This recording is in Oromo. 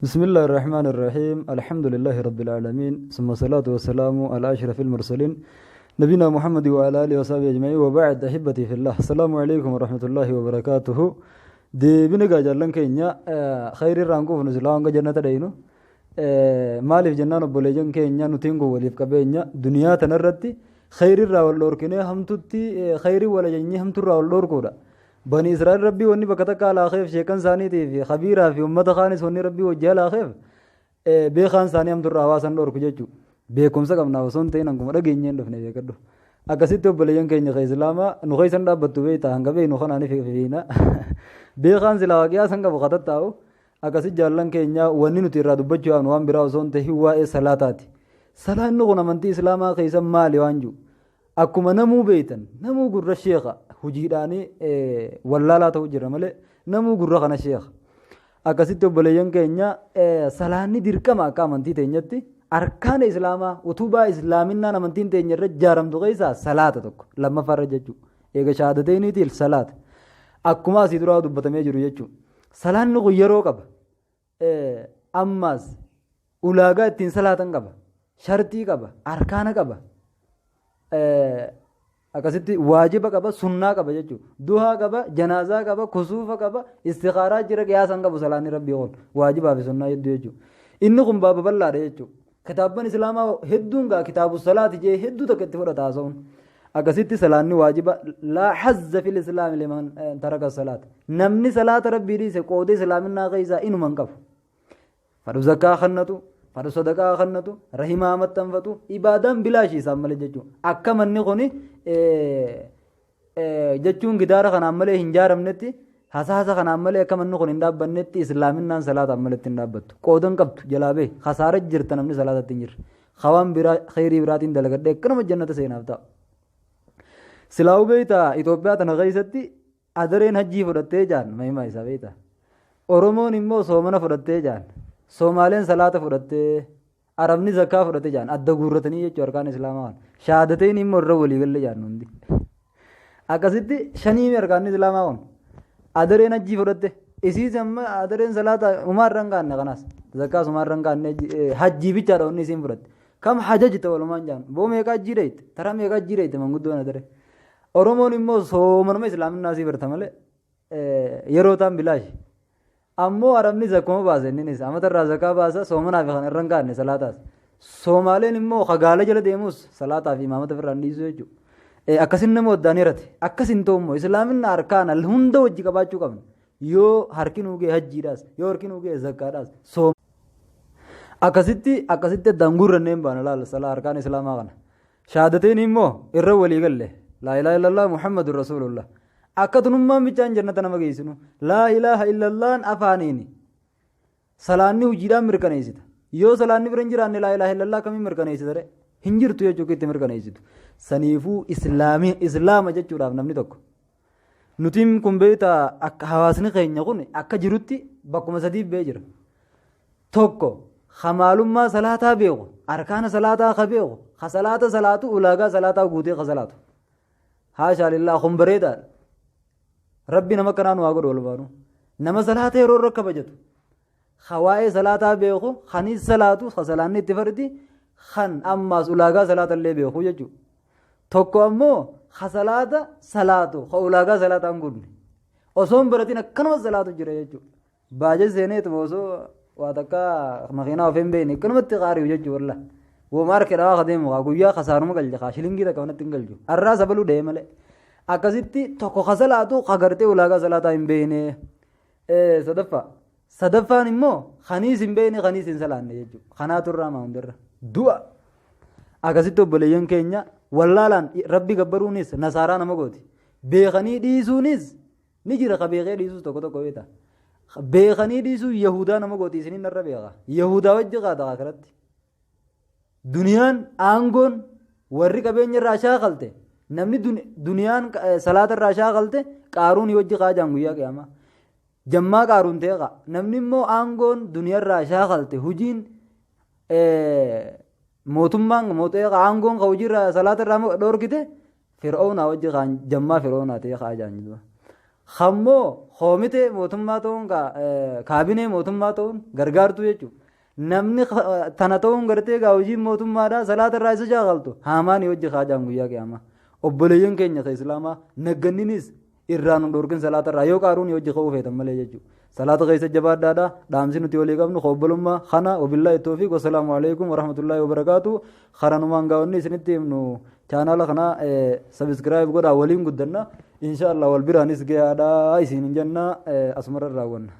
بسم الله الرحمن الرحيم الحمد لله رب العالمين ثم الصلاة والسلام على أشرف المرسلين نبينا محمد وعلى آله وصحبه أجمعين وبعد أحبتي في الله السلام عليكم ورحمة الله وبركاته deebine gaa jaallan keenya khayri irraan quufnu silaa hanga jannata dhaynu maaliif jennaan obboleeyyan keenya nutiin kun waliif qabeenya duniyaa tanarratti khayri irraa wal dhoorkinee hamtutti khayri wal ajajnee hamturraa wal dhoorkuudha Bani Israa'el Rabbii wanni bakka takkaa laakeef sheekan isaaniitii fi kabiiraa fi ummata kaanis wanni Rabbii wajji halaakeef beekaan isaanii hamturraa hawaasan dhorku jechuu. Beekumsa qabnaa osoo hin ta'in hanguma dhageenyee hin dhufne beekadhu. Akkasitti obboleeyyan keenya ka Islaamaa nu keessan dhaabbattu beektaa hanga beeknu kanaan fiina. Beekaan silaa waaqiyaa san qabu katattaa'u akkasi jaallan keenya wanni nuti irraa dubbachuu yaabnu waan biraa osoo hin ta'in waa'ee salaataati. Salaanni kun amantii Islaamaa keessa maali waan jiru? Akkuma namuu beektan namuu gurra sheekha hojiidhaan wallaalaa ta'u jira malee namuu gurra kana sheekha. Akkasitti obboleeyyan keenya salaanni dirqama akka amantii teenyatti arkaana islaamaa utubaa islaaminaan amantiin teenya irra ijaaramtu keessaa salaata tokko lammaffaa irra jechuudha. Eega shahaadateeniitiin salaata. Akkuma asii duraa dubbatamee jiru jechuudha. Salaanni kun yeroo qaba. Ammaas ulaagaa ittiin salaatan qaba. Sharxii qaba. Arkaana qaba. Akkasitti waajiba qaba, sunnaa qaba jechuudha. Duhaa qaba, janaazaa qaba, kusuufa qaba, istikhaaraa jira qiyaasa hin qabu salaanni rabbii kun waajibaa fi sunnaa hedduu jechuudha. Inni kun baaba bal'aadha jechuudha. Kitaabban Islaamaa hedduun gaa kitaabu salaati jee hedduu takka itti fudhata haasa'uun. Akkasitti salaanni waajiba laa hazza fil islaami liman taraka salaata. Namni salaata rabbii dhiise qooda islaaminaa keessaa inuma hin qabu. Fadhu zakkaa kannatu, fadhu sadaqaa kannatu, rahimaa maxxanfatu, ibaadaan bilaashii isaan malee jechuudha. Akka manni kuni jechuun gidaara kanaan malee hin jaaramnetti, hasaasa kanaan malee akka manni kun hin dhaabbannetti islaaminaan salaataan maletti hin dhaabbattu. Qoodan qabdu jalaa bahi. Kasaara jirta namni salaatatti hin jirre. Hawaan biraa kheyrii biraatiin dalagadhee akkanuma jannata seenaaf ta'a. Silaa'uu beektaa Itoophiyaa tana keessatti Adareen hajjii fudhattee jaan mahimaa isaa beektaa. Oromoon immoo soomana fudhattee jaan. Soomaaleen salaata fudhattee Arabni zakkaa fudhate jaan adda guurratanii jechuu arkaan islaamaa kana. Shahaadateen immoo irra walii galle jaan hundi. Akkasitti shaniimi arkaan islaamaa kun. Adareen hajjii fudhatte. Isiis amma adareen salaata umaa irra hin kaanne kanaas. Zakkaas umaa irra hin kaanne hajjii bichaadha wanni isiin fudhatte. Kam hajajta walumaan jaan. Boo meeqa hajjii dheeyte? Tara meeqa hajjii dheeyte manguddoon adaree. Oromoon immoo soomanuma islaaminaa sii barta malee yeroo taan bilaashi. Ammoo Arabni zakkuma baasa inninis amata irraa zakaa baasa soomanaa fi kan irra hin kaanne salaataas. Soomaaleen immoo ka gaala jala deemus salaataa fi imaamata ofirraa hin dhiisu jechuudha. Akkasin nama waddaan hirate akkas hin ta'u immoo islaaminna arkaana hunda wajji qabaachuu qabna. Yoo harki nuu ga'e hajjiidhaas yoo harki nuu ga'e zakkaadhaas soom. Akkasitti akkasitti addaan guurrannee hin baana laala salaa arkaan islaamaa kana. Shahaadateen immoo irra walii galle laa ilaaha illallah Muhammadur Rasuulullah. Akka tunummaan bichaan jannata nama geessinu laa ilaaha illallaan afaaniini. Salaanni hojiidhaan mirkaneessita. Yoo salaanni bira hin jiraanne laa ilaaha illallah akkamiin mirkaneessita ree? Hin jirtu jechuu itti mirkaneessitu. Saniifuu islaamii islaama jechuudhaaf namni tokko. Nutiin kun beektaa akka hawaasni keenya kun akka jirutti bakkuma sadiif ba'ee jira. Tokko ka maalummaa salaataa beeku, arkaana salaataa ka beeku, ka salaata salaatu ulaagaa salaataa guutee ka salaatu. Haashaa lillaa kun bareedaadha. Rabbi nama akkanaa nu haa godhu walumaanuu. Nama salaata yeroo irra kabajatu. Ka waa'ee salaataa beeku, kanis salaatu, ka salaanni itti fardi, kan ammaas ulaagaa salaata illee beeku jechuudha. Tokko ammoo ka salaata salaatu, ka ulaagaa salaataa hin guutne. Osoo hin baratin akkanuma salaatu jira jechuudha. Baaja seeneetuma osoo waa takka makiinaa of hin beekne akkanumatti qaari'u jechuudha wallah. Wooma harka dhawaa ka deemu kaa guyyaa kasaaruma galcha kaa shilingii takka manatti hin galchu. Arraa sabaluu dhahee malee. Akkasitti tokko ka salaatu ka gartee ulaagaa salaataa hin beekne. Sadaffaa. Sadaffaan immoo kaniis hin beekne kaniis hin salaanne jechuudha. Kanaatu irraa maa hundarra. Du'a. Akkasitti obboleeyyan keenya wallaalaan rabbi gabbaruunis nasaaraa nama gooti. Beekanii dhiisuunis Ni jira ka beekee dhiisuus tokko tokko beekta. Beekanii dhiisuu Yahudaa nama gooti isiniin narra beeka. Yahudaa wajji qaata akhiratti. Duniyaan aangoon warri qabeenya irraa shaakalte namni duniyaan salaata irraa shaakalte qaaruun wajji qaajaan guyyaa qiyaamaa. Jammaa qaaruun ta'e qa. Namni immoo aangoon duniyaa irraa shaakalte hojiin mootummaan aangoon ka hojii irraa salaata irraa dhoorkite Fir'oonaa wajji kaan jammaa Fir'oonaa ta'ee kaa jaan jedhuba. Kammoo koomitee mootummaa ta'uun kaabinee mootummaa ta'uun gargaartuu jechuudha. Namni tana ta'uun gartee gaa hojiin mootummaadhaa salaata irraa isa shaakaltu haamaanii hojii kaajaan guyyaa qiyaamaa. Obboleeyyan keenya ka islaamaa nagganninis irraa nu dhorkin salaata irraa yoo qaaruun hojii ka'uu feetan malee jechuudha. Salaata keessa jabaadhaadha. Dhaamsi nuti walii qabnu obbolummaa kana wabillaahi toofiq wassalaamu alaikum warahmatullaahi wabarakaatu. Karanumaan gaawwanni isinitti himnu chaanaala kana subscribe godhaa waliin guddanna. Insha Allah wal biraanis gahaadha isin hin jenna asumarra raawwanna.